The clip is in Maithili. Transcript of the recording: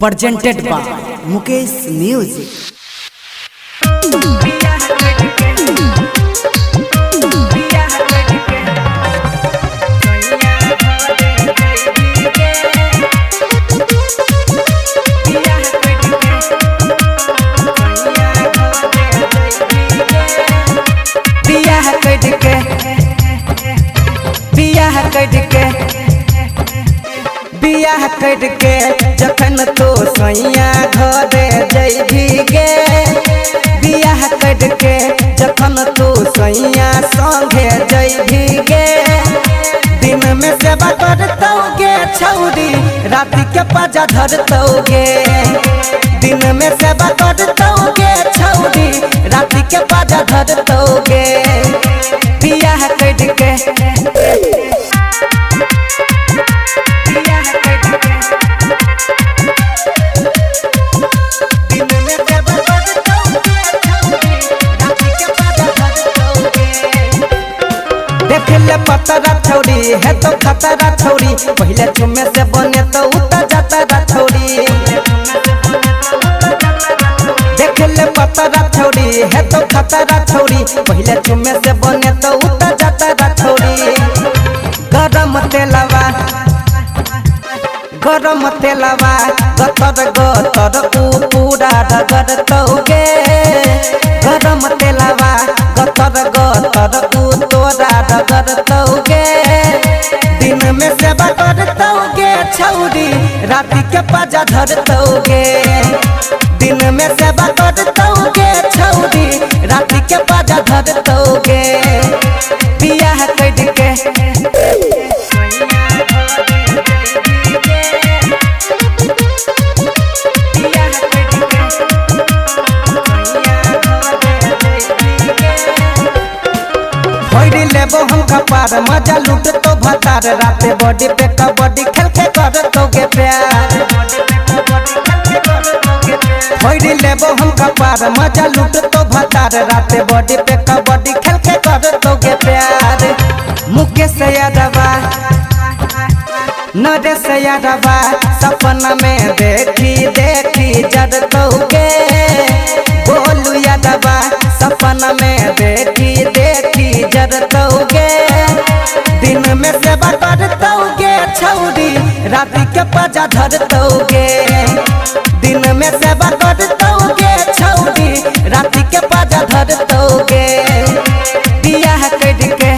Presented by Mukesh Music. बियाह कट के, बियाह कट के, बियाह कट के जखन तो सैया घरे जैभी गे। बियाह कट के जखन तो सैया संगे जैभी गे। दिन में सेवा करतौ गे छौरी, रात के पाजा धरतौ गे। दिन में सेवा करतौ गे छौरी, रात के पाजा धरतौ गे। बियाह कट के, बियाह कट के, दिन में सेवा करतौ गे छौरी, रात के पाजा धरतौ गे। देख ले पतरा छौरी है तो खतरा छौरी, पहले चुमे से बने तो उतर जाता छौरी। देख ले पतरा छौरी है तो खतरा छौरी, पहले चुमे से बने तो उतर जाता छौरी। गरम तेलवा, गरम तेलवा गतर गतर ऊ पूरा रगड़तौ गे। गरम तेलवा गतर गतर ऊ तोरा रगड़तौ गे। दिन में सेवा करतौ गे छौरी, रात के पाजा धरतौ गे। दिन में सेवा करतौ गे छौरी, रात के पाजा धरतौ गे। बियाह कट के, फोड़ लेबो हम कपार, मजा लूट तो भतार। रात बॉडी पे कबड्डी खेल के करतौ गे प्यार। फोड़ लेबो हम कपार, मजा लूट तो भतार। रात बॉडी पे कबड्डी खेल के करतौ गे प्यार। मुकेश यादवा, नरेश यादवा सपना में देखी देखी जरतौ गे। गोलू यादवा सपना में देखी देखी जरतौ गे। दिन में सेवा करतौ गे छौरी, रात के पाजा धरतौ गे। दिन में सेवा करतौ गे छौरी, रात के पाजा धरतौ गे। बियाह कट के।